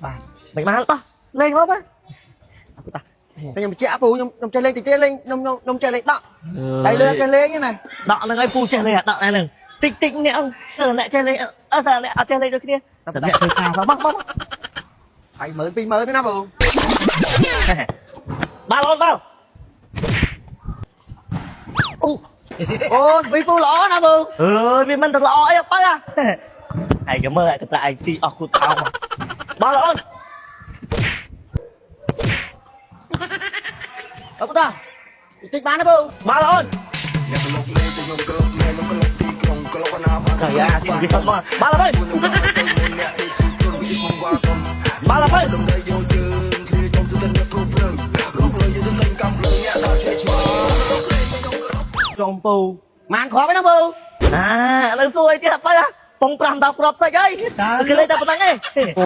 បាទមិនបានតោះលេងមកបាទតោះ តែខ្ញុំបញ្ជាក់ពូខ្ញុំខ្ញុំចេះលេងតិចទៀតលេងខ្ញុំខ្ញុំខ្ញុំចេះលេងដក់តែលើចេះលេងទេណា ដកហ្នឹងឲ្យពូចេះលេងអាដកហ្នឹងតិចតិចអ្នកសើអ្នកចេះលេងអត់សើអ្នកអត់ចេះលេងដូចគ្នាតែអ្នកធ្វើការមកមក ហើយ10000 20000ទេណាពូ បាល់អូនបាល់អូ អូពីពូល្អណាពូ អើយវាមិនទៅល្អអីបើឯងក៏មើលឯងកត្រាឯងស៊ីអស់គូថោមកបាល់អូន អើពូតាតិចបានទេពូ បាល់អូនចាយ៉ាទីវាមកបាល់ទៅបាល់ទៅ ចុំពូម៉ានគ្រាប់ឯណាពូ អាឥឡូវសួរអីទៀតបើពង5 10គ្រាប់សាច់អីគេលេងតែប៉ុណ្្នឹងឯង។